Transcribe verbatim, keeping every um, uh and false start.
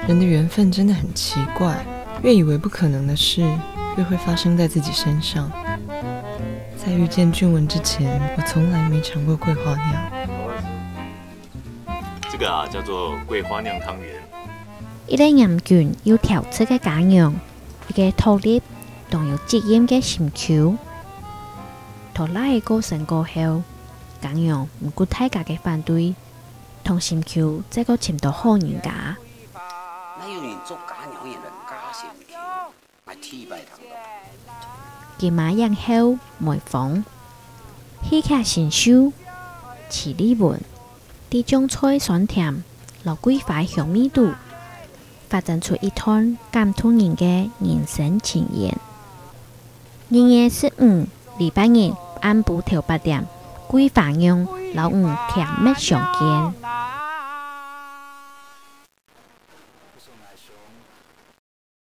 人的缘分真的很奇怪，越以为不可能的事，越会发生在自己身上。在遇见俊文之前，我从来没尝过桂花酿。这个啊叫做桂花酿汤圆。一个嚴謹又挑剔个家娘，一个獨立，當有責任个心臼。托拉个過身過後，家娘毋顧大家个反對，同心臼再過尋到好人家。哪有人做家娘个人假心臼？ 今嘛影后梅芳，戲劇新秀徐麗雯，在醬菜酸甜摎桂花香味肚，發展出一段感動人个人生情缘。二月十五，禮拜日暗晡頭八點，桂花釀摎你甜蜜相見。